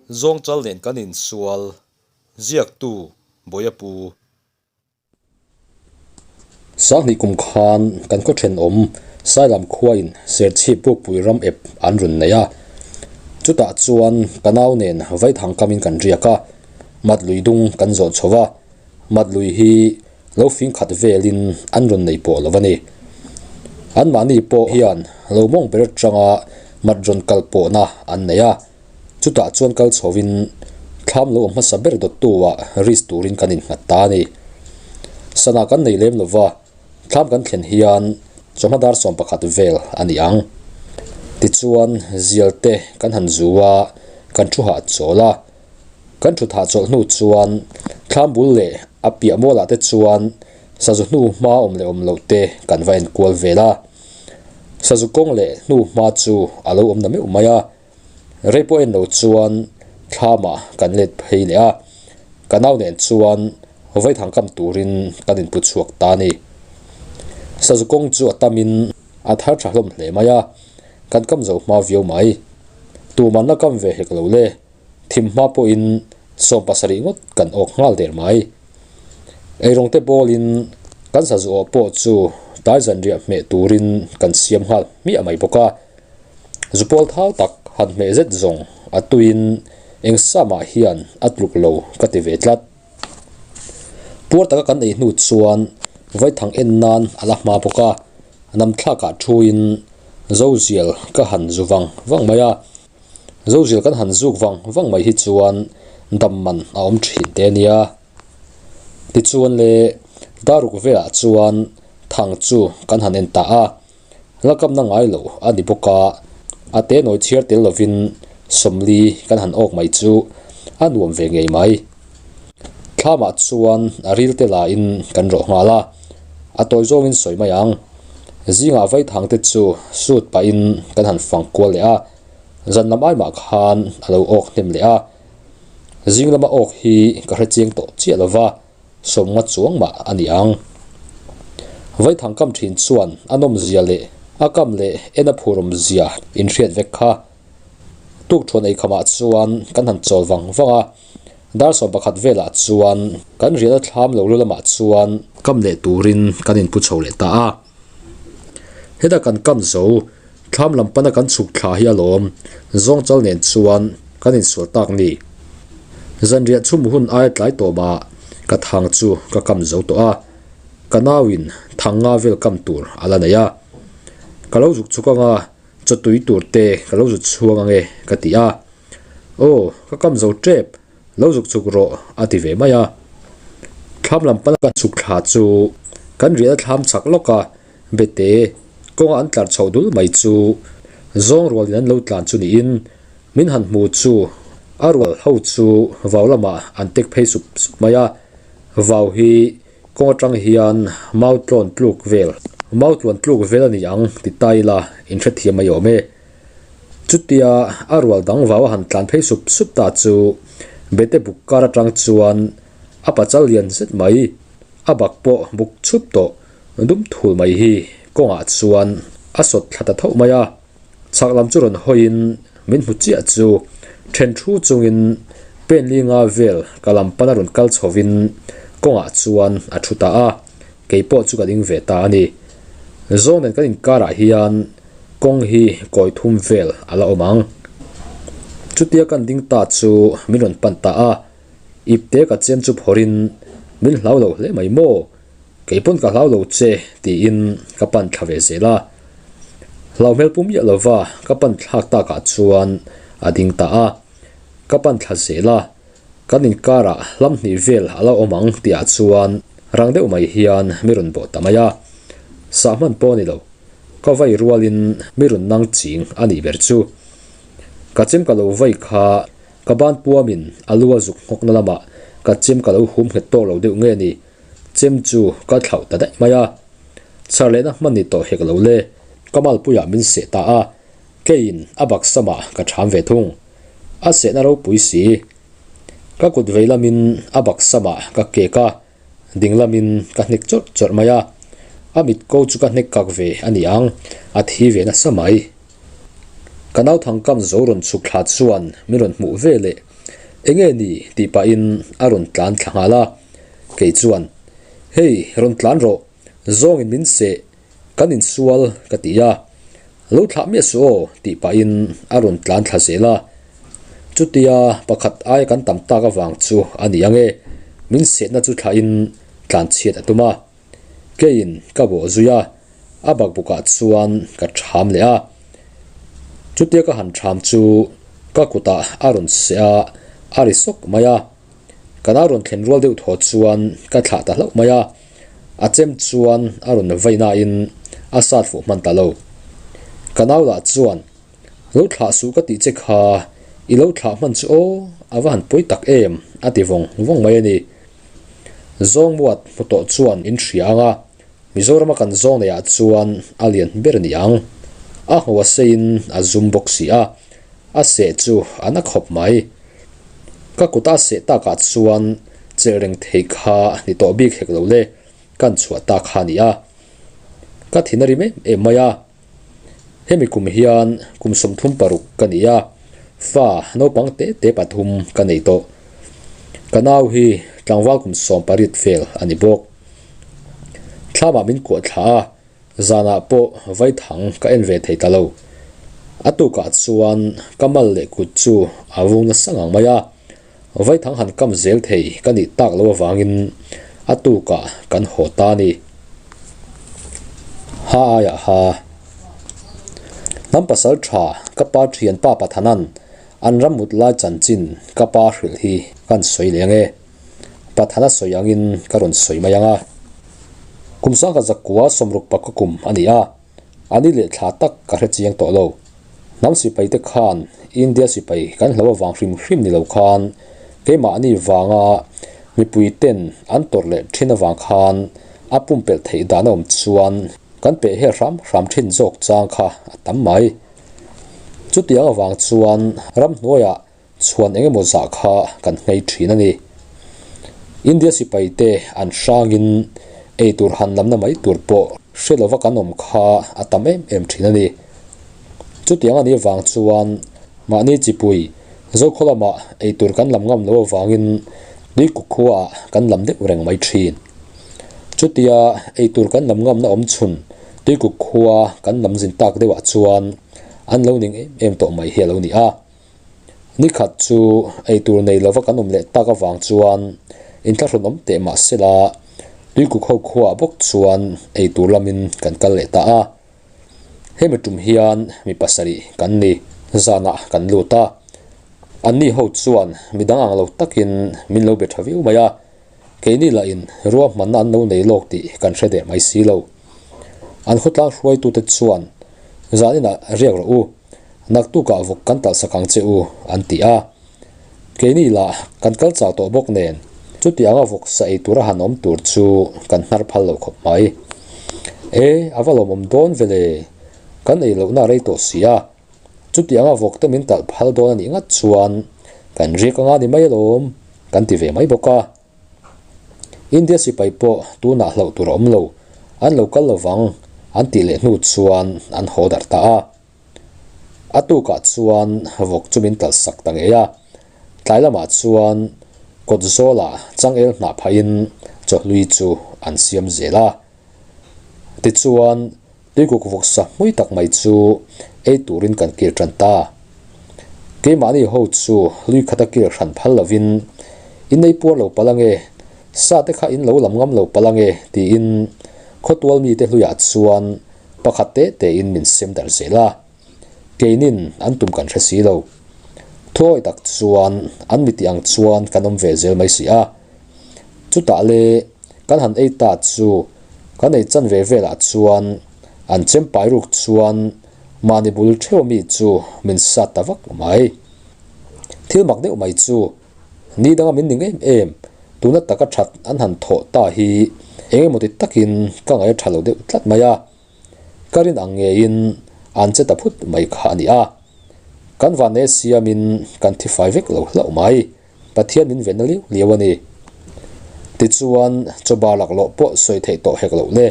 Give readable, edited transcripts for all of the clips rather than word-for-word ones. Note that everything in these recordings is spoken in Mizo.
Zawngchal nen kan insual, ziaktu Bawiapu. Sanghnih kum khan kan khaw thenawm Sailam khuain Serchhip Bukpui ram ep an rawn nei a. Chutah chuan ka nau nen vaithang kamin kan riak a, mat lui dung kan zawh chho va, mat lui hi lo fing khat velin an rawn nei pawh lo a ni. Anmahni pawh hian lo mawng ber atanga mat rawn kal pawhna an nei a. Chutah chuan kal chhovin thlam lo awm hmasa ber dawttu-ah risk turin kan innghat ta a ni. Sana kan nei lem lova, thlam kan thlen hian chawhma dar 11 vel a ni ang. Tichuan, zial te kan han zu a, kan thu hahchawl a. Kan thut hahchawlh hnu chuan thlam bul leh a piah mualah te chuan sazu hnu hma awm leh awm loh te kan va enkual vel a. Sazu kawng leh hnu hma chu a lo awm na meuh mai a. Rei pawh en lo chuan thlamah kan let phei leh a, ka nau nen chuan vaithang kam turin kan inpu chhuak ta a ni. Sazu kawng chu a tamin a thar tha hlawm hle mai a, kan kam zo hma viau mai. Tuman la kam ve hek lo le, thim hma pawhin 70 ngawt kan awk nghal der mai. Eirawng te bawlin kan sazu awh pawh chu tlai zanriah hmeh turin kan siam nghal hmiah mai bawk a. Zupawl thau tak han hmeh zet zawng a tuiin eng samah hian a tluk lo ka ti ve tlat. Puar taka kan ei hnu chuan vaithang en nan a la hma bawk a, namthlakah thuin Zozial ka han zu vang vang mai a. Zozial kan han zuk vang vang mai hi chuan dam man a awm thin te a nia. Tichuan le daruk velah chuan thang chu kan han en ta a. La kamna ngai lo a ni bawk a, a te nawi chhiar tel lovin 40 kan han awk mai chu a nuam ve ngei mai. Thlamah chuan a ril te lain kan rawh nghal a, a tawi zawngin sawi mai ang. Zingah vaithang te chu sut pahin kan han fang kual leh a, zan lam aimah khan a lo awk hnem leh a. Zing lama awk hi ka hre chiang tawh chiah lova. 50 chuang mah a ni ang. Vaithang kam thin chuan a nawmzia leh a kam leh en a phurawmzia inhriat vek kha. Tukthuan eikhamah chuan kan han chawl vang vang a, dar 11 velah chuan kan riahna thlam lo lu lamah chuan kam leh turin kan inpu chho leh ta a. Heta kan kam zo, thlam lam pana kan chhuk thla hi alawm, zawngchal nen chuan kan insual tak ni. Zanriah chhum hun aia tlai tawh mah ka thang chu ka kam zo tawh a, ka nauin thang nga vel kam tur a la nei a. Ka lo zuk chhuk anga chawtui tur te ka lo zut chhuang ange ka ti a. Aw, ka kam zo tep, lo zuk chhuk rawh a ti ve mai a. Thlam lam pana ka chhuk thla chu kan riahna thlam chak lawk a, bete kawnga an tlar chhoh dul mai chu zawng rualin an lo tlan chu niin min han hmu chu a rual ho chu vau lamah an tek phei sup sup mai a. Vau hi kawng atang hian mau tlawn tluk vel, mau tluan tluk vel a ni ang ti ta ila inhrethiam mai awm e. Chutia a rual dang vau a han tlan phei sup sup ta chu bete buk kar atang chuan a pachal lian zet mai, a bak pawh buk chhup tawh dum thul mai hi kawngah chuan a sawt thla ta tho mai a. Chhak lam chu rawn hawiin min hmu chiah chu then thu chungin pen li nga vel ka lam pana rawn kal chhovin kawngah chuan a thu ta a, kei pawh chu ka ding ve ta a ni. Zawng nen kan inkarah hian Kawng hi kawi thum vel a la awm ang. Chutia kan ding ta chu min rawn pan ta a, ipte ka chem chu phawrhin min hlau lo hle mai maw? Kei pawn ka hlau lo che tiin ka pan thla ve zel a. Hlau hmel pu miah lova ka pan thlak takah chuan a ding ta a, ka pan thla zel a, kan inkarah hlam hnih vel a la awm ang tihah chuan rang deuh mai hian mi rawn bawh ta mai a, sah hman pawh a ni lo. Ka vai rualin mi rawn nang ching a nih ber chu. Ka chem ka lo vai kha ka ban puamin a lu a zuk nghawkna lamah ka chem ka lo hum nghet tawk lo deuh nge ni, chem chu ka thlauh ta daih mai a. Chhar lehna hman ni tawh hek lo le, ka malpuiah min seh ta a, keiin a baksamah ka ṭham ve thung. A sehna ropui si. Ka kut vei lamin a baksamah ka kek a. Ding lamin ka hnek chawrh chawrh mai a, a mit ko chu ka hnek kak ve a ni ang, a thi ve nasa mai. Ka nauthang kam zo rawn chhuk thla chuan min rawn hmuh ve leh. Enge ni? tih pahin a rawn tlan thla nghal a. Kei chuan, Hei, rawn tlan rawh, zawngin min seh, kan insual ka ti a. Lo thlah miah suh aw tih pahin a rawn tlan thla zel a. Chutia pakhat aia kan tam tak avang chu a ni ang e, min sehna chu thlahin tlan chhiat a tum a. Keiin ka bawh zui a, a bakbukah chuan ka ṭham leh a. Chutia ka han ṭham chu ka kutah a rawn seh a, a ri sawk mai a. Ka nau rawn thlen rual deuh thaw chuan ka thlah ta hlauh mai a, a chem chuan a rawn vei nain a sat fuh hman ta lo. Ka nau lah chuan, Lo thlah suh ka tih che kha, i lo thlah hman chu aw, a va han pawi tak em, a ti vawng vawng mai a ni. Zawngmuat hmu tawh chuan in hria ang a, Mizorama kan zawng neihah chuan a lian ber a ni ang. A ngho a seiin a zum bawk si a, a seh chu a na khawp mai. Ka kut a seh takah chuan chelh reng thei kha ni tawh bik hek lo le, kan chhuah ta kha a ni a. Ka thin a rim em em mai a. Hemi kum hian kum 36 ka ni a, fa naupang te te pathum ka nei tawh. Ka nau hi tlangval kum 18 fel a ni bawk. Thlamah min kuah thla a, Zanah pawh vaithang ka en ve thei ta lo. A tukah chuan ka mal leh kut chu a vung nasa ngang mai a, vaithang han kam zel thei ka nih tak lo avangin a tukah kan haw ta a ni. Ha aiah ha. Hnam pasal tha ka pa thianpa Pathanan an ram mut lai chanchin ka pa hrilh hi kan sawi leh ang e. Pathana sawi angin ka rawn sawi mai ang a. Kum sangha zakua sawmruk pakua kum a ni a, a ni leh thla tak ka hre chiang tawh lo. Hnam sipai te khan India sipai kan hlo avang hrim hrim ni lo khan keimahni vanga mipui ten an tawrh leh thin avang khan a pumpelh theih dan a awm chuan kan peh hel hram hram thin zawk chang kha a tam mai. Chutiang avang chuan ramhnuaiah Chhuan eng emaw zah kha kan nghei thin a ni. India sipai te an hrangin ei tur han lamna mai tur pawh hre lova kan awm kha a tam em em thin a ni. Chutiang a nih avang chuan mahni chipui Zokhaw lamah ei tur kan lam ngam lo avangin Tuikuk khuaah kan lam deuh reng mai thin. Chutia ei tur kan lam ngamna awm chhun Tuikuk khua kan lam zin tak deuhah chuan an lo ning em em tawh mai hi a lo ni a. Ni khat chu eitur nei lova kan awm leh tak avang chuan inthlahrun awm teh mah sela Tuikuk ho khuaah bawk chuan eitur lamin kan kal leh ta a. Hemi tum hian mi pasarih kan ni zanah kan lut a. Anni ho chuan midang ang lo takin min lo be tha viau mai a. Keini lahin ruahmanna an lo nei lawk tih kan hre der mai si lo. An khawtlang hruaitute chuan zaninah riak rawh u. Naktukah vawk kan talhsak ang che u, an ti a. Keini lah kan kal chau tawh bawk nen, chutianga vawk sa ei tura han awm tur chu kan hnar phal lo khawp mai. E, a va lawmawm dawn ve le, kan ei lohna a rei tawh si a, chutianga vawk te min talh phal dawn a nih ngat chuan kan riak anga ni mai alawm, kan ti ve mai bawk a. India sipai pawh tunah hlauh tur a awm lo, an lo kal lovang an tih leh hnu chuan an haw darh ta a. A tukah chuan vawk chu min talhsak ta ngei a, tlai lamah chuan kawt zawlah changel hnah phahin chawhlui chu an siam zel a. Tichuan, tuikuk vawksa hmui tak mai chu ei turin kan kil tan ta. Keimahni ho chu lui khata kil hran phal lovin, In ei puar lo palh ange, sa te kha in lo lam ngam lo palh ange tiin khawtual mite hluiah chuan Pakhat te tein min sem darh zel a, keinin an tum kan hre si lo. Thuawi tak chuan an mi tih ang chuan kan awm ve zel mai si a. Chutah le kan han ei ta chu kan ei chan ve velah chuan an chem pai ruk chuan mahni bul theuh mi chu min sat ta vak mai. Thil mak deuh mai chu ni danga min ning em em tuna taka that an han thawh ta hi eng emaw ti takin ka ngaih a tha lo deuh tlat mai a, ka rin ang ngeiin an che ta phut mai kha a ni a, kan vane siamin kan thi fai vek lo hlauh mai, Pathian min venna liau liau a ni. Tichuan chawba laklawh pawh sawi theih tawh hek loh le,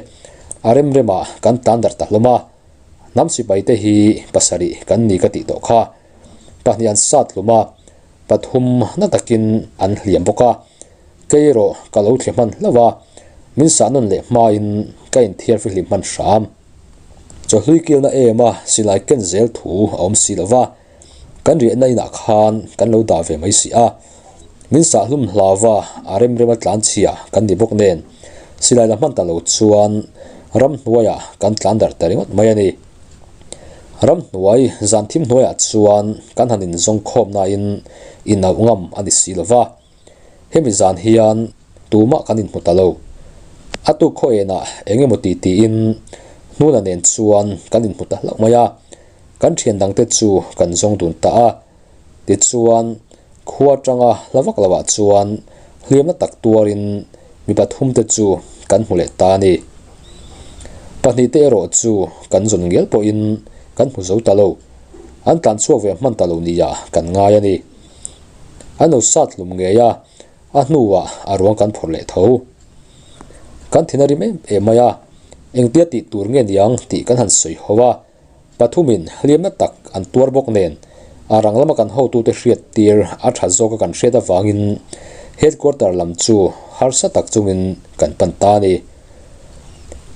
a rem remah kan tlan darh ta hlawm a, hnam sipai te hi pasarih kan ni ka tih tawh kha, pahnih an sat hlum a. Pathum na takin an hliam bawk a, kei erawh ka lo thli hman hlauh a, min sah nawn leh hmain ka inthiar fihlim hman hram. Chawhlui kilna em a silai ken zel thu a awm si lo va, kan riahna inah khan kan lo dah ve mai si a, min sah hlum hlau va a rem rem a tlan chhia kan ni bawk nen silai la hman ta lo chuan ramhnuaiah kan tlan darh ta ringawt mai a ni. Ramhnuai zan thim hnuaiah chuan kan han inzawng khawm nain inauh ngam a ni si lo va. Hemi zan hian tumah kan inhmu ta lo. A tuk khaw enah eng emaw ti tiin Hnuna nen chuan kan inhmu ta hlauh mai a, kan thian dangte chu kan zawng dun ta a. Tichuan, khua atanga hla vak lohah chuan hliamna tak tuarin mi pathumte chu kan hmu leh ta a ni. Pahnihte erawh chu kan zawn ngial pawhin kan hmu zo ta lo. An tlan chhuak ve hman ta lo nia kan ngai a ni. An lo sat hlum ngei a, a hnuah a ruang kan phawrh leh tho. Kan thin a rim em em mai a, engtia tih tur nge niang tih kan han sawi ho a, pathumin hliamna tak an tuar bawk nen a rang lama kan hotute hriat tir a tha zawka kan hriat avangin headquarter lam chu harsa tak chungin kan pan ta a ni.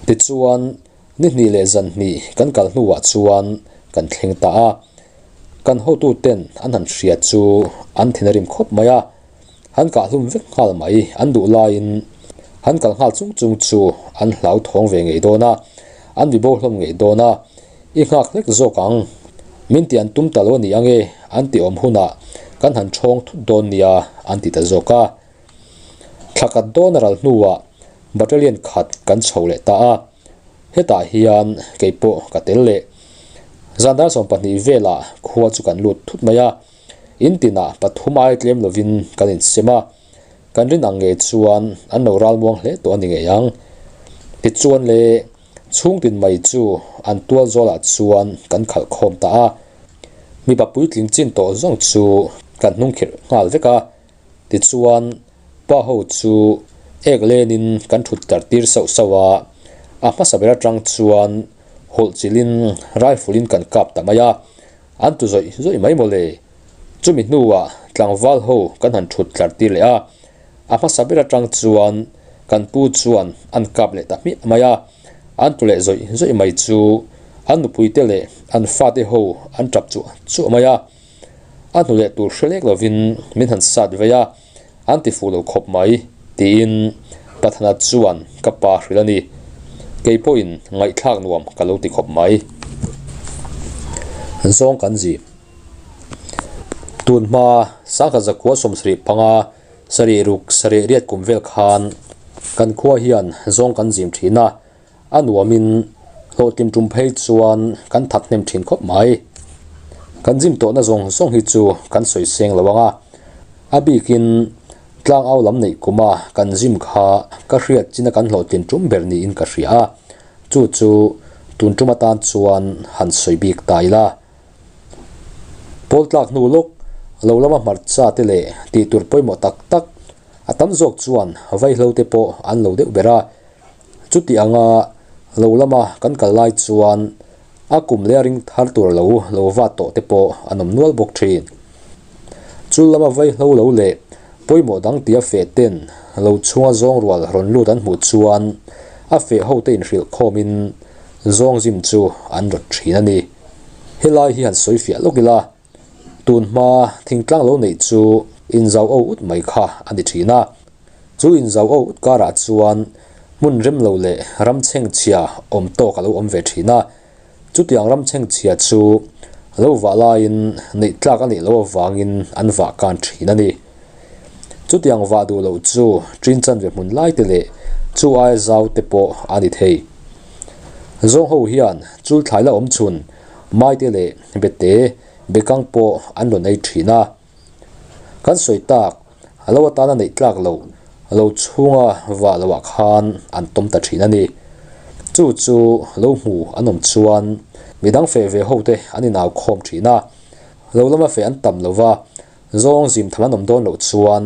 Tichuan, ni hnih leh zan hnih kan kal hnuah chuan kan thleng ta a. Kan hotuten an han hria chu an thin a rim khawp mai a, an kah hlum vek nghal mai an duh laiin an kal nghal chung chung chu an hlau thawng ve ngei dawn a, an vi bo hlawm ngei dawn a, i nghak hlek zawk ang, min ti an tum ta lo a ni ange an ti awm hunah kan han thawng thut dawn nia an ti ta zawk a. Thla khat dawn a ral hnuah battalion khat kan chho leh ta a, hetah hian kei pawh ka tel leh. Zan dar 20 velah khua chu kan lut thut mai a, in tinah pathum ai tlem lovin kan insem a, kan rin ang ngei chuan an lo ral muang hle tawh a ni ngei ang. Tichuan le chhungtin mai chu an tual zawlah chuan kan khalh khawm ta a, mipa puitling chin tawh zawng chu kan hnungkhirh nghal vek a. Tichuan, pa ho chu ek lenin kan thut tar tir sauh sauh a, a hmasa ber atang chuan hawlh chilhin rifle in kan kap ta mai a, an tu zawih zawih mai mawle. Chumi hnuah tlangval ho kan han thut tlar tir leh a, a hmasa ber atang chuan kan pu chuan an kap leh ta hmiah mai a, an tu leh zawih zawih mai chu an nupuite leh an fate ho an tap chuah chuah mai a. A hnu leh tur hre lek lovin min han sat vei a, an ti fuh lo khawp mai, tiin Pathana chuan ka pa hrilh a ni. Kei pawhin ngaihthlak nuam ka lo ti khawp mai. Zawng kan zi. Tun hma sangkhat zakua 75 sarih ruk sarih riat kum vel khan kan khua hian zawng kan zim thin a, A nuamin hlawhtlin tum phei chuan kan that hnem thin khawp mai. Kan gym tawhna zawng zawng hi chu kan sawi seng lo ang a, a bikin tlang au lam neih kuma kan gym kha ka hriat china kan hlawhtlin tum ber niin ka hria a, chu chu tun tum atan chuan han sawi bik ta ila. Pawl tlak hnu lawk lo lama hmarcha te leh tih tur pawimawh tak tak a tam zawk chuan vaihlo te pawh an lo deuh ber a. Chuti anga lo lama kan kal lai chuan a kum leh a ring thar tur lo lo vat tawh te pawh an awm nual bawk thin. Chul lama vaihlo lo leh pawimawh dang tia feh ten lo chhunga zawng rual rawn lut an hmuh chuan a feh ho te inhrilh khawmin zawng zim chu an rawt thin a ni. Helai hi han sawi fiah lawk ila, tun hma thingtlang lo neih chu inzau o ut mai kha a ni thin a. Chu inzau o ut karah chuan hmun rem lo leh ram chhengchhia awm tawk a lo awm ve thin a. Chutiang ram chhengchhia chu lo vah laiin neih tlak a nih loh avangin an vah kan thin a ni. Chutiang vah duh loh chu ṭin chanve hmun lai te leh chu aia zau te pawh a ni thei. Zawng ho hian chul thlai la awm chhun maite leh bete bekang pawh an rawn ei thin a. Kan sawi tak, a lo atana neih tlak loh lo chhunga vah loh ah khan an tawm ta thin a ni. Chu chu lo hmu an awm chuan midang feh ve ho te an inau khawm thin a, lo lama feh an tam lo va, Zawng zim tham an awm dawn loh chuan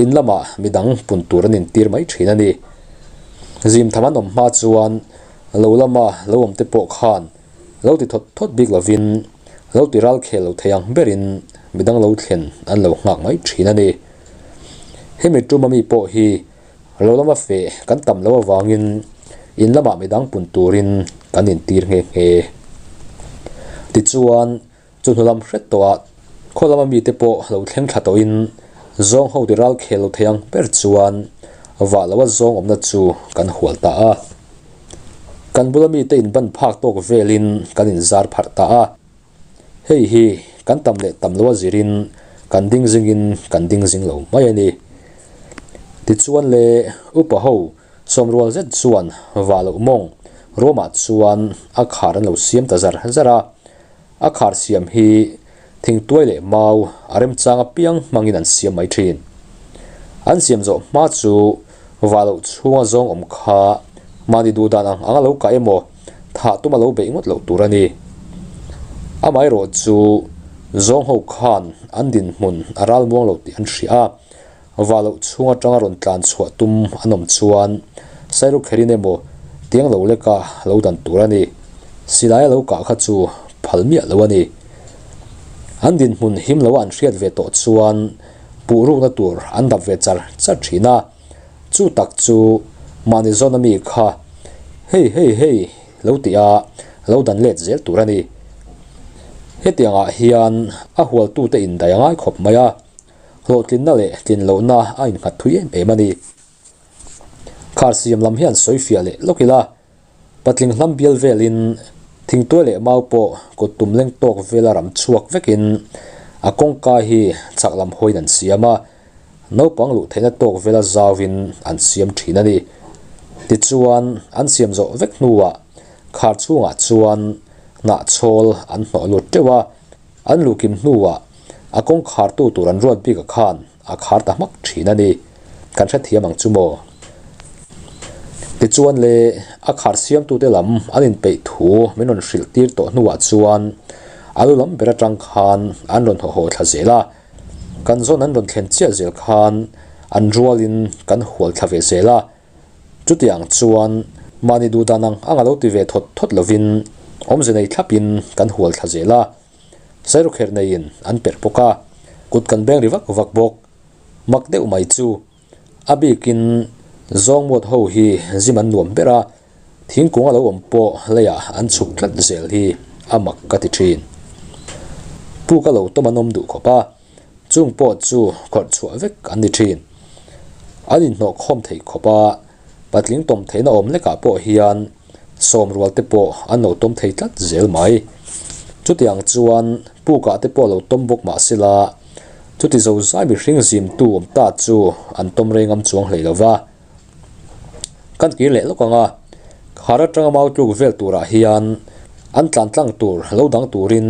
in lamah midang pun tur an intir mai thin a ni. Zim tham an awm hma chuan lo lama lo awm te pawh khan lo ti thawt thawt bik lovin lo ti ral khel lo thei ang berin midang lo thlen an lo nghak mai thin a ni. Hemi tuma mi pawh hi lo lama feh kan tam loh avangin in lamah midang pun turin kan intir nghe nghe. Tichuan, chu hnu lam hret tawhah khaw lama mite pawh lo thleng thla tawhin zawng ho ti ral khel lo thei ang ber chuan vah loa zawng awmna chu kan hual ta a. Kan bula mite inban phak tawk velin kan inzar pharh ta a. Hei hi kan tam leh tam loa zirin kan ding zingin kan ding zing lo mai a ni. Tichuan le upa ho sawmrual zet chuan vah loh mawng ruamah chuan a khar an lo siam ta zar zar a. A khar siam hi thingtuai leh mau a remchang apiang hmangin an siam mai thin. An siam zawh hma chu vah loh chhunga zawng awm kha mahni duh dan ang anga lo kah emaw thah tum a lo beih ngawt loh tur a ni. Amaherawh chu zawng ho khan an dinhmun a ral muang lo tih an hria a, vah loh chhung atanga rawn tlan chhuah tum an awm chuan Sairukherin emaw tiang lo leka lo dan tur a ni. Silai a lo kah kha chu phal miah lo a ni. An dinhmun him loa an hriat ve tawh chuan puh rukna tur an dap ve char char thin a. Chu tak chu mahni zawn ami kha hei hei hei lo tih a lo dan let zel tur a ni. Hetiangah hian a hualtute indaih a ngai khawp mai a, hlawhtlinna leh tlinlohna a innghat thui em em a ni. Khar siam lam hian sawi fiah leh lawk ila, Patling hlam bial velin thingtuai leh mau pawh kut tum leng tawk vela ram chhuak vekin a kawngka hi chak lam hawiin an siam a, naupang luh theihna tawk vela zauin an siam thin a ni. Tichuan, an siam zawh vek hnuah khar chhungah chuan hnahchhawl an hnawh lut teuh a, An luhkim hnuah a kawng khartu tur an ruat bik a khan a khar ta hmak thin a ni. Kan hrethiam ang chu maw? Tichuan le, a khar siamtute lam an inpeih thu min rawn hrilh tir tawh hnuah chuan a lu lam ber atang khan an rawn haw haw thla zel a. Kan zawn an rawn thlen chiah zel khan an rualin kan hual thla ve zel a. Chutiang chuan mahni duh dan ang anga lo ti ve thawt thawt lovin awmze nei thlapin kan hual thla zel a, Sairukherh neiin an perh bawk a, kut kan beng ri vak vak bawk. Mak deuh mai chu a bikin zawngmuat ho hi zim an nuam ber a, thingkung a lo awm pawh leiah an chhuk tlat zel hi a mak ka ti thin. Puk a lo tawm an awm duh khawp a. Chung pawh chu khawrh chhuah vek an ni thin. An inhnawh khawm theih khawp a, patling tawm theihna awm lekah pawh hian sawm rual te pawh an lo tawm thei tlat zel mai. Chutiang chuan pukah te pawh lo tawm bawk mah sela, chuti zozai mihring zimtu awm ta chu an tawm rei ngam chuang hlei lo va. Kan kir leh lawk ang a, khar atanga mau tluk vel turah hian an tlan tlang tur lo dang turin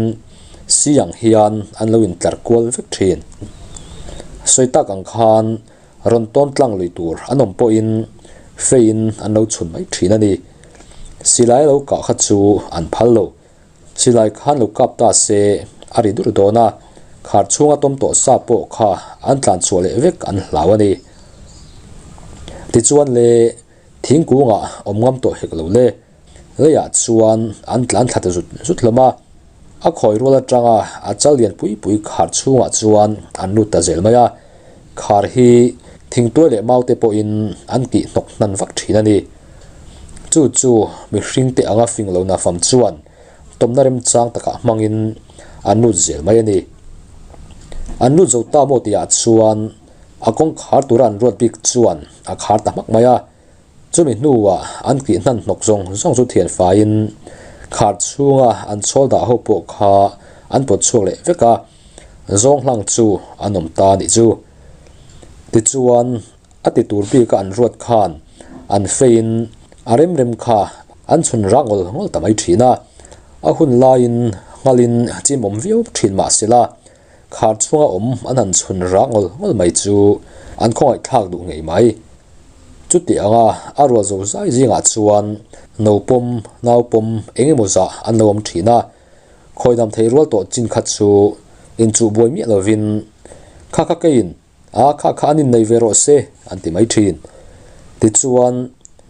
si ang hian an lo intlar kual vek thin. Sawi tak ang khan rawn tawn tlang lui tur an awm pawhin feiin an lo chhun mai thin a ni. Silai lo kah kha chu an phal lo. Silai khan lo kap ta se a ri dur dawn a, khar chhunga tawm tawh sa pawh kha an tlan chhuah leh vek an hlau a ni. Tichuan le thingkungah awm ngam tawh hek lo le, leiah chuan an tlan thla ta zut zut hlawm a, a khawi rual atanga a chal lian pui pui khar chhungah chuan an lut ta zel mai a, khar hi thingtuai leh maute pawhin an kih hnawk hnan vak thin a ni. Chu chu mihringte anga fing lo nafam chuan tawmna remchang takah hmangin an lut zel mai a ni. An lut zo ta maw tihah chuan a kawng khar tura an ruat bik chuan a khar ta hmak mai a. Chumi hnuah an kih hnan hnawk zawng zawng chu thian faiin khar chhunga an chhawl dah ho pawh kha an pawt chhuak leh vek a, zawng hlang chu an awm ta a nih chu. Tichuan. A ti tur bik a an ruat khan an feiin a rem rem kha an chhun rah ngawl ngawl ta mai thin a. A hun laiin nghalin chim awm viau thin mah sela khar chhunga awm an han chhun rah ngawl ngawl mai chu an khawngaih thlak duh ngei mai. Chuti anga a rual zo zai zingah chuan naupawm naupawm eng emaw zah an lo awm thin a. Khawi dam thei rual tawh chin kha chu inchuh buai miah lovin kha kha keiin A kha kha an innei ve rawh se, an ti mai thin. Tichuan,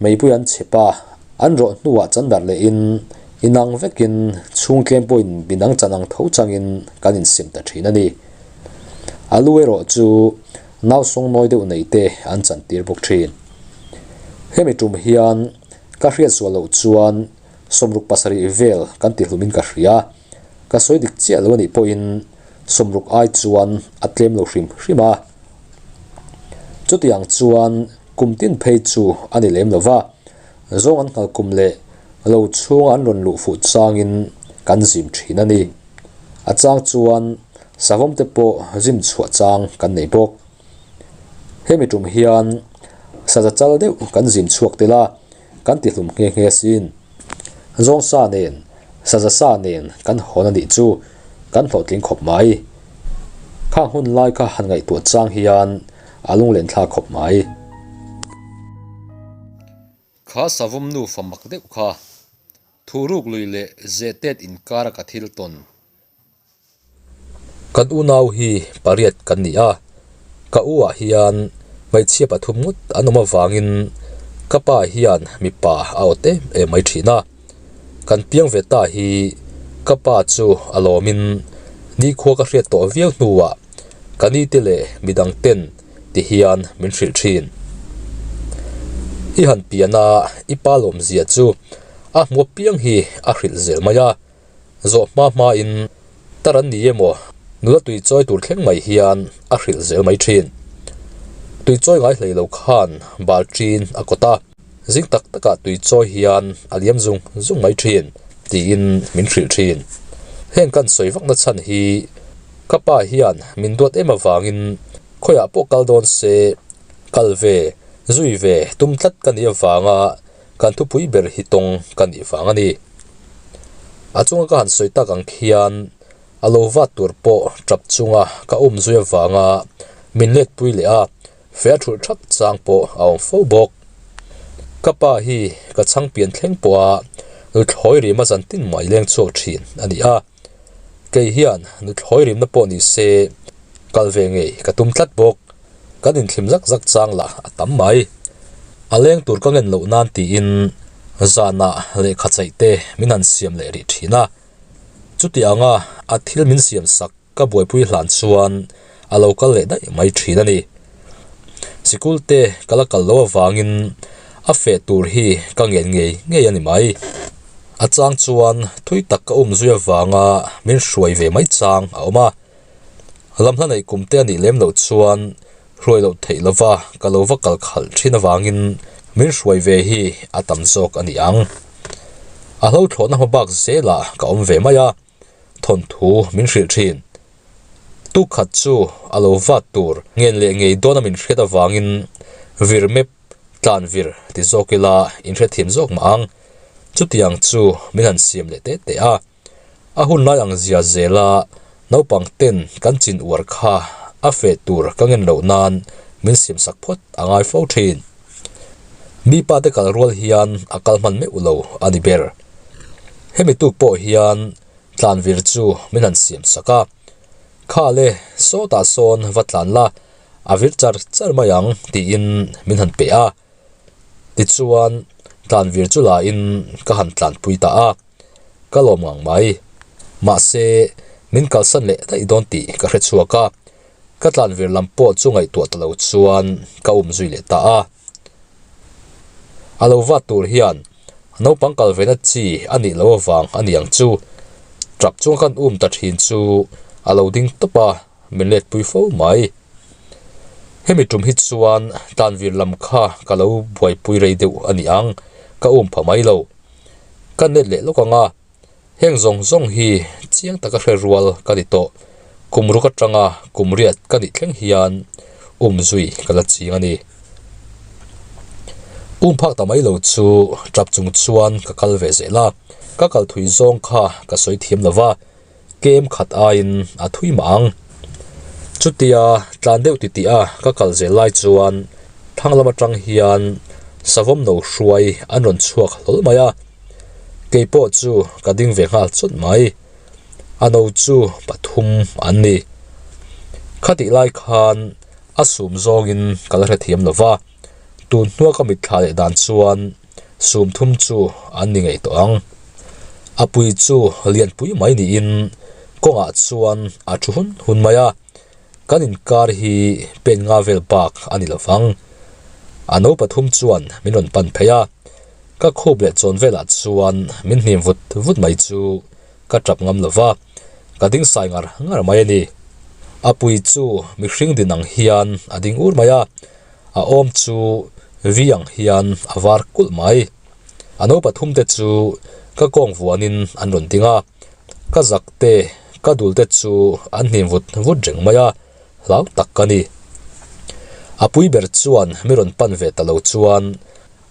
meipui an chhep a, an rawh hnuah chandar lehin inang vekin chhung tlem pawhin minang chan ang tho changin kan insem ta thin a ni. A lu erawh chu nau sawngnawi deuh nei te an chantir bawk thin. Hemi tum hian ka hriat sual loh chuan 67 vel kan ti hlumin ka hria. Ka sawi dik chiah lo a nih pawhin 60 ai chuan a tlem lo hrim hrim a. Chutiang chuan kum tin phei chu a ni lem lo va, zawng an nghal kum leh lo chhunga an rawn luh fuh changin kan zim thin a ni. A chang chuan savawm te pawh zim chhuah chang kan nei bawk. Hemi tum hian saza chal deuh kan zim chhuak tel a, kan ti hlum nghe nghe asin. Zawng sa nen, saza sa nen kan hawn a nih chu kan hlawhtling khawp mai. Khang hun lai kha han ngaihtuah chang hian a lunglen thlak khawp mai. Kha savawm nufa mak deuh kha Thuruk lui leh Zehtet inkara ka thil tawn. Kan unau hi pariat kan ni a, ka u ah hian hmeichhia pathum ngawt an awm avangin ka pa hian mipa a awt em em mai thin a. Kan piang ve ta hi ka pa chu a lawmin nikhua ka hriat tawh viau hnuah ka nite leh midang ten ti hian min hrilh thin. I han pian a, i pa lawmzia chu a hmu apiang hi a hrilh zel mai a, zawh hma hmain tar an ni emaw nula tui chawi tur thleng mai hian a hrilh zel mai thin. Tui chawi ngai hlei lo khan bal ṭin a kawt a, zing tak takah tui chawi hian a liam zung zung mai thin tiin min hrilh thin. Heng kan sawi vakna chhan hi ka pa hian min duat em avangin khawiah pawh kal dawn se kal ve, zui ve tum tlat ka nih avanga kan thupui ber hi tawng ka nih vang a ni. A chunga ka han sawi tak ang khian a lo vat tur pawh tap chunga ka um zui avanga min letpui leh a, fe a thulh thak chang pawh a awm fo bawk. Ka pa hi ka chhang pian thleng pawha nuthlawi rima zan tin mai leng chhuak thin a ni a, kei hian nuthlawi rimna pawh ni se kal ve ngei ka tum tlat bawk. Kan inthlim zak zak chang lah a tam mai. A leng tur ka ngen loh nan tiin zanah lehkha chaih te min han siam leh rih thin a. Chuti anga a thil min siam sak ka buaipui hlan chuan a lo kal leh daih mai thin a ni. Sikul te ka la kal lo avangin a feh tur hi ka ngen ngei ngei a ni mai. A chang chuan thui tak ka um zui avanga min hruai ve mai chang a awm a. Lam hla neih kum te a nih lem loh chuan hruai loh theih lova ka lo va kal khalh thin avangin min hruai ve hi a tam zawk a ni ang. A hlo thlawhna hma bak zelah ka awm ve mai a, thawnthu min hrilh thin. Tuk khat chu a lo vat tur ngen leh ngei dawna min hriat avangin vir mep tlan vir ti zawk ila inhrethiam zawk mah ang. Chutiang chu min han siam leh teh teh a. A hun lai ang zia zela naupang ten kan chin uar kha a feh tur ka ngen loh nan min siam sak phawt a ngai fo thin. Mi pa te kal rual hian a kal hman meuh lo a ni ber. Hemi tuk pawh hian tlanvir chu min han siam sak a, Kha le, sawtah sawn va tlan la, a vir char char mai ang tiin min han pe a. Tichuan tlanvir chu la in ka han tlanpui ta a. Ka lawm ngang mai. Mahse, min kalsan leh daih dawn tih ka hre chhuak a, ka tlanvir lam pawh chu ngaihtuah ta lo chuan ka um zui leh ta a. A lo vat tur hian naupang kal ve na chi a nih loh avang a ni ang chu. Tap chunga kan um ta thin chu a lo ding tawp a, min letpui fo mai. Hemi tum hi chuan tlanvir lam kha ka lo buaipui rei deuh a ni ang, ka um pha mai lo. Ka net leh lawk ang a, heng zawng zawng hi chiang taka hre rual ka ni tawh. Kum ruk atanga kum riat ka nih thleng hian um zui ka la ching a ni. Um phak ta mai lo chu tap chung chuan ka kal ve zel a, ka kal thui zawng kha ka sawi thiam lo va, kem khat aiin a thui mah ang. Chutia tlan deuh titih a ka kal zel lai chuan thlang lam atang hian savawm no hruai an rawn chhuak hlawl mai a, kei pawh chu ka ding ve nghal chawt mai. A no chu pathum an ni. Khatih lai khan a sum zawngin ka la hrethiam lo va, tun hnua ka mitthla leh dan chuan sum thum chu an ni ngei tawh ang. A pui chu lianpui mai niin kawngah chuan a thu hun hun mai a. Kan inkar hi pen nga vel bak a ni lovang. A no pathum chuan min rawn pan phei a, ka khup leh chawn velah chuan min hnim vut vut mai chu ka tap ngam lova, ka ding sai ngar ngar mai a ni. A pui chu mihring din ang hian a ding ur mai a, a awm chu vi ang hian a var kulh mai. A no pathum te chu ka kawng vuanin an rawn ding a, ka zak te, ka dul te chu an hnim vut vut reng mai a, hlau tak ka ni. A pui ber chuan mi rawn pan ve ta lo chuan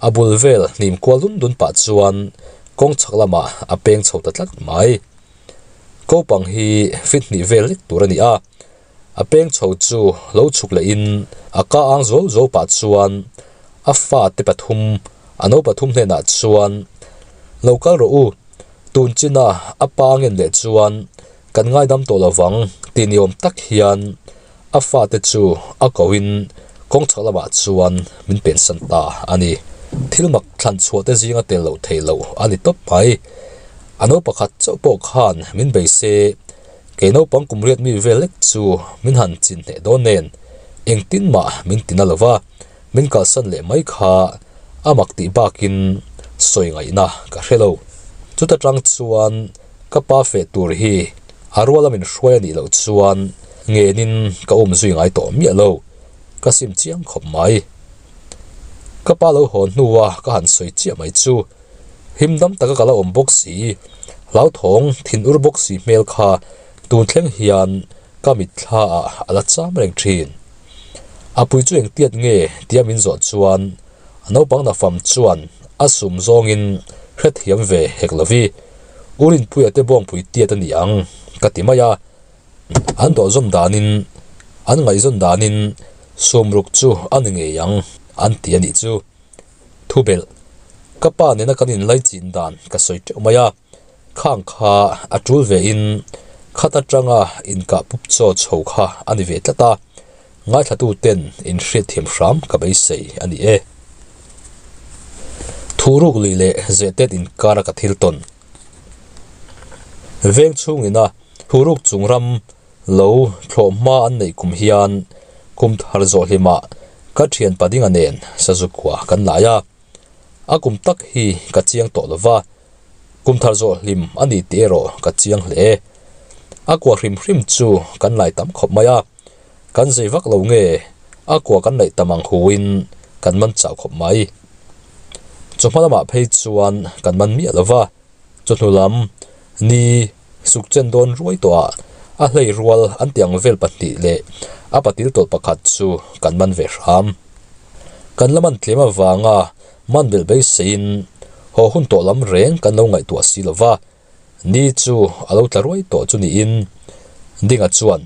a bul vel hnim kual dun dun pah chuan kawng chhak lamah a peng chho ta tlat mai. Kopang hi fit hnih vel lek tur a ni a, a peng chho chu lo chhuk lehin a ka ang zuau zuau pah chuan a fate pathum, a no pathum hnenah chuan lo kal rawh u, tun china a pa ngen leh chuan kan ngaidam tawh lovang tih ni awm tak hian a fate chu a kohin kawng chhak lamah chuan min pensan ta a ni. Thil mak thlan chhuah te zinga tel loh theih loh a ni tawp mai. A no pakhat chauh pawh khan min bei se, kei naupang kum riat mi vel lek chu min han chin hneh dawn nen engtin mah min ti na lova, min kalsan leh mai kha a mak tih bakin sawi ngaihna ka hre lo. Chuta tang chuan Ka pa feh tur hi a ruala min hruai a nih loh chuan ngenin ka um zui ngai tawh miah lo, ka sim chiang khawp mai. Ka pa lo hawn hnua ka han sawi chiah mai chu him dam taka ka la awm bawk si, hlauthawng thin ur bawk si hmel kha tun thleng hian ka mitthla ah a la cham reng thin. A pui chu engtiat nge tia min zawh chuan A naupang nafam chuan a sum zawngin hrethiam ve hek lovi, U Rinpuia te bawngpui tiat a ni ang ka ti mai a. An dawhzawm danin, an ngaihzawn danin sumruk chu a ni ngei ang an ti a nih chu. Thubelh, ka pa nena kan inlaichin dan ka sawi teuh mai a, khang kha a tul vein khat atanga inkah pup chaw chho kha a ni ve tlat a. Ngaithlatu ten in hriatthiam hram ka beisei a ni e. Thuruk lui leh zehtet inkara ka thil tawn. Veng chhungina thuruk chung ram lo thlawh hma an neih kum hian kum thar zawh hlimah ka thian padinga nen Sazukua kan lai a. A kum tak hi ka chiang tawh lova, kum thar zawh hlim a ni tih erawh ka chiang hle. A kua hrim hrim chu kan lai tam khawp mai a. Kan zei vak lo nge a kua kan neih tam ang huin kan man chau khawp mai. Chawhma lamah phei chuan kan man miah lo va, chawhnu lam ni suk chen dawn ruai tawhah a hlei rual an tih ang vel pahnih leh a patil tawlh pakhat chu kan man ve hram. Kan la man tlem avanga man belh beiseiin haw hun tawh lam reng kan lo ngaihtuah si lo va, ni chu a lo tla ruai tawh chu niin Dinga chuan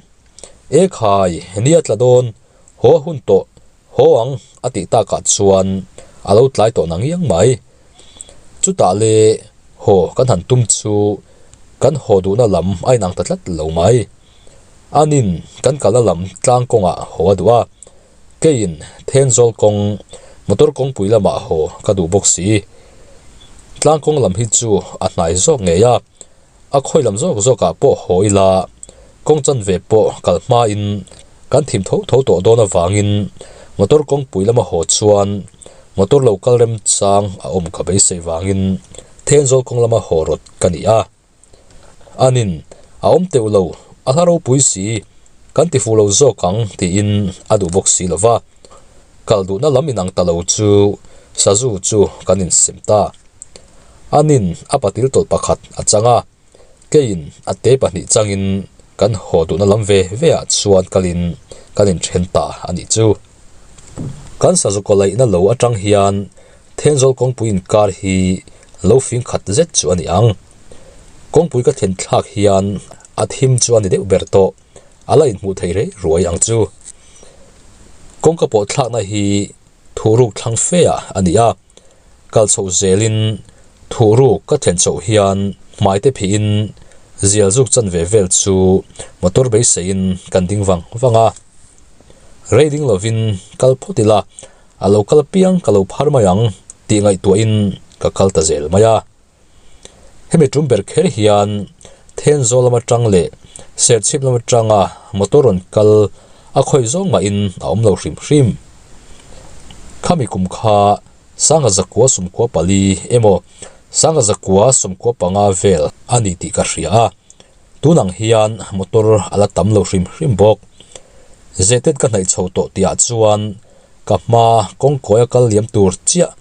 E khai, ni a tla dawn, haw a hun tawh, haw ang a tih takah chuan a lo tlai tawh na ngiang mai. Chutah le haw kan han tum chu kan haw duhna lam a inang ta tlat lo mai. Anin kan kalna lam tlang kawngah haw a duh a, keiin Thenzawl kawng motor kawngpui lamah haw ka duh bawk si. Tlang kawng lam hi chu a hnai zawk ngei a. A khawi lam zawk zawkah pawh haw ila, kawng chanve pawh kal hmain kan thim tho tho tawh dawn avangin motor kawngpui lama haw chuan motor lo kal remchang a awm ka beisei vangin Thenzawl kawng lama haw rawt ka ni a. Anin a awm teuh lo, a hla ropui si, kan ti fuh lo zawk ang tiin a duh bawk si lo va, kal duhna lam inang ta lo chu sazu chu kan insem ta. Anin a patil tawlh pakhat a chang a, keiin a te pahnih changin kan haw duhna lam ve ve ah chuan kalin kan inthen ta a nih chu. Kan sazukaw laihna lo atang hian Thenzawl kawngpui inkar hi lo fing khat zet chu a ni ang. Kawngpui ka thlen thlak hian a thim chu a ni deuh ber tawh, a la inhmuh theih rei ruai ang chu. Kawngka pawh thlakna hi thuruk thlang fe ah a ni a. Kal chhoh zelin thuhruk ka thlen chhoh hian hmai te phihin zial zuk chanve vel chu motor beiseiin kan ding vang vang a. Rei ding lovin kal phawt ila, a lo kal piang ka lo phar mai ang tih ngaihtuahin ka kal ta zel mai a. Hemi tum ber kher hian Thenzawl lam atang leh Serchhip lam atanga motor rawn kal. A khawi zawng mahin a awm lo hrim hrim. Khami kum kha Sanga zakua 14 emaw Sanga zakua 15 vel a ni tih ka hria a, tun ang hian motor a la tam lo hrim hrim bawk. Zehtet ka hnaih chho tawh tihah chuan ka hma kawngkawi a kal liam tur chiah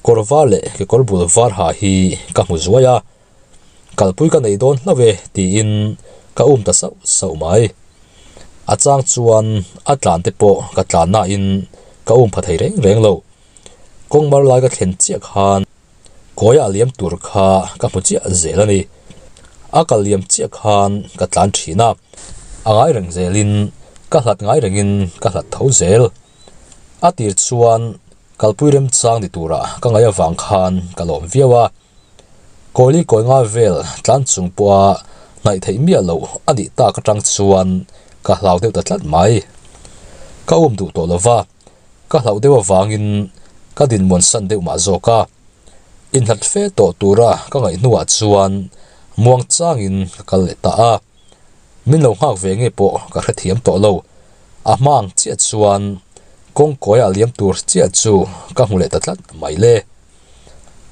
kawr var leh kekawr bul var ha hi ka hmu zuai a. Kalpui ka nei dawn hlauh e tiin ka um ta sauh sauh mai. A chang chuan a tlan te pawh ka tlan nain ka um pha thei reng reng lo. Kawng mar lai ka thlen chiah khan kawi a liam tur kha ka hmu chiah zel a ni. A kal liam chiah khan ka tlan thin a, a ngai reng zelin ka hlat ngai rengin ka hlat tho zel. A tir chuan kalpui remchang ni tura ka ngaih avang khan ka lawm viau a. Kawli kawi nga vel tlan chung pawha hnaih theih miah loh a nih tak atang chuan ka hlau deuh ta tlat mai. Ka um duh tawh lova, ka hlauh deuh avangin ka dinmuan san deuh mah zawk a. Inhlat fe tawh tura ka ngaih hnuah chuan muang changin ka kal leh ta a. Min lo nghak ve nge pawh ka hrethiam tawh lo. A hma ang chiah chuan kawng kawiah liam tur chiah chu ka hmu leh ta tlat mai le.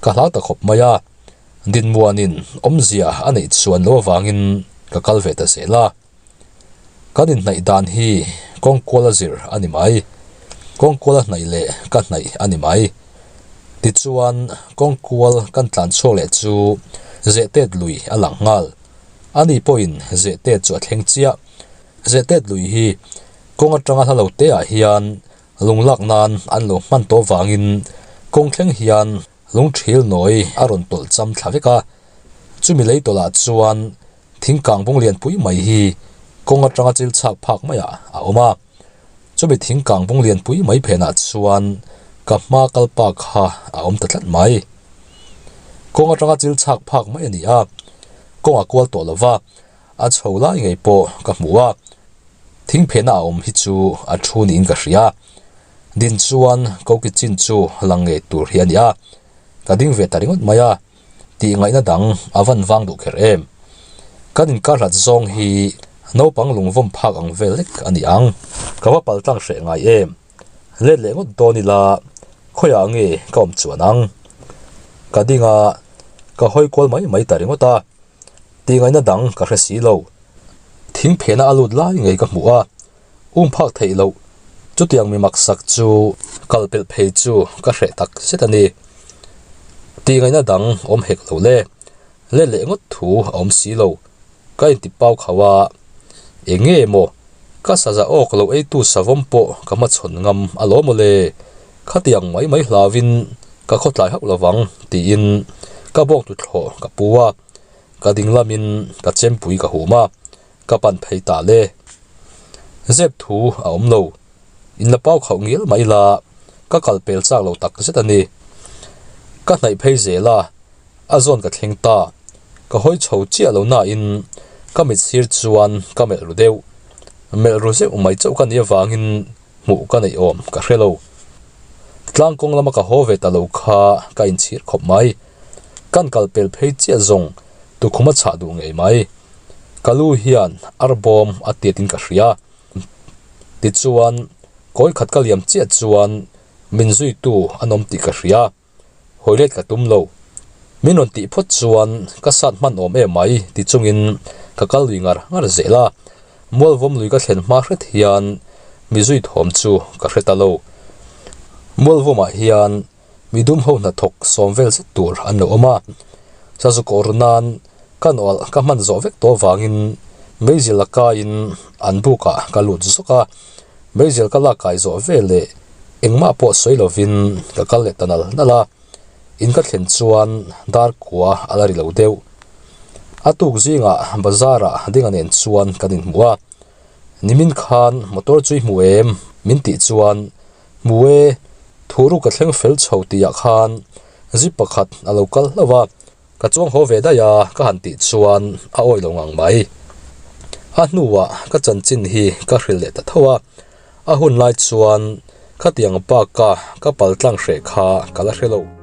Ka hlau ta khawp mai a, dinmuanin awmzia a neih chuan lo avangin ka kal ve ta zel a. Kan inhnaih dan hi kawng kuala zir a ni mai, kawng kuala hnaih leh ka hnaih a ni mai. Tichuan kawng kual kan tlan chhuak leh chu Zehtet lui a lang nghal. Ani pawhin Zehtet chu a thleng chiah. Zehtet lui hi kawng atanga hla lo te ah hian Lung lak nan an lo hman tawh vangin kawng thleng hian lung thil nawi a rawn tawlh cham thla vek a. Chumi lei tawlh ah chuan thing kang bung lian pui mai hi kawng atanga chil chhak phak maiah a awm a. Chumi thing kang bung lian pui mai phenah chuan ka hma kal pa kha a awm ta tlat mai. Kawng atanga chil chhak phak mai a ni a, kawng a kual tawh lova, a chho lai ngei pawh ka hmu a. Thing phehna a awm hi chu a thu niin ka hria. Din chuan koki chin chu lang ngei tur hi a ni a, ka ding ve ta ringawt mai a, tih ngaihna dang a van vang duh kher em. Kan inkar hlat zawng hi naupang lungvawm phak ang vel lek a ni ang. Ka va pal tlang hreh ngai em. Let leh ngawt dawn ila khawiah nge ka awm chuan ang. Ka ding a, ka hawi kual mai mai ta ringawt a, tih ngaihna dang ka hre si lo. Thing phehna a lut lai ngei ka hmuh a, um phak theih loh. Chutiang mi maksak chu kal pelh phei chu ka hreh tak zet a ni. Tih ngaihna dang awm hek lo le, let leh ngawt thu a awm si lo. Ka inti pau khauh a, eng nge maw ka saza awk lo eitu savawm pawh ka hmachhawn ngam alawm aw le, khatiang mai mai hlauin ka khawtlai hauh lovang tiin ka bawk tuthlawh ka pu a. Ka ding lamin ka chempui ka hum a, ka pan phei ta le. Zep thu a awm lo, in la pau khauh ngial mai la, ka kal pel chak lo tak zet a ni. Ka hnaih phei zel a, a zawn ka thleng ta, ka hawi chho chiah lo nain ka mit sir chuan ka melh ru deuh. Melh ru zeuh mai chauh ka nih avangin hmuh ka neih awm ka hre lo. Tlang kawng lama ka haw ve ta lo kha ka inchhir khawp mai. Kan kal pel phei chiah zawng tukhum a chhah duh ngei mai. Ka lu hian arbawm a tiat in ka hria. Tichuan, kawi khat ka liam chiah chuan min zuitu an awm tih ka hria. Hawi let ka tum lo. Min rawn tih phawt chuan ka sat hman awm em mai ti chungin ka kal lui ngar ngar zel a. Mualvawm lui ka thlen hma hret hian mi zui thawm chu ka hre ta lo. Mualvawmah hian mi dum ho hnathawk sawm vel zet tur an lo awm a. Sazu kawr nan ka nawlh ka hman zawh vek tawh avangin meizial a kaiin an bukah ka lut zawk a. Meizial ka lak kai zawh ve leh engmah pawh sawi lovin ka kal leh ta nal nal a, in ka thlen chuan dar kua a la ri lo deuh. A tuk zingah bazar ah dinga nen chuan kan inhmu a, nimin khan motor chu i hmu em? min tih chuan hmu e, thu ruk ka thleng fel chho tih ah khan zip pakhat a lo kal hlauh a, Ka chuang haw ve daih a, ka han tih chuan a awih lo ngang mai. A hnuah ka chanchin hi ka hrilh leh ta tho a, a hun lai chuan khatiang baka ka pal tlang hreh kha ka la hre lo.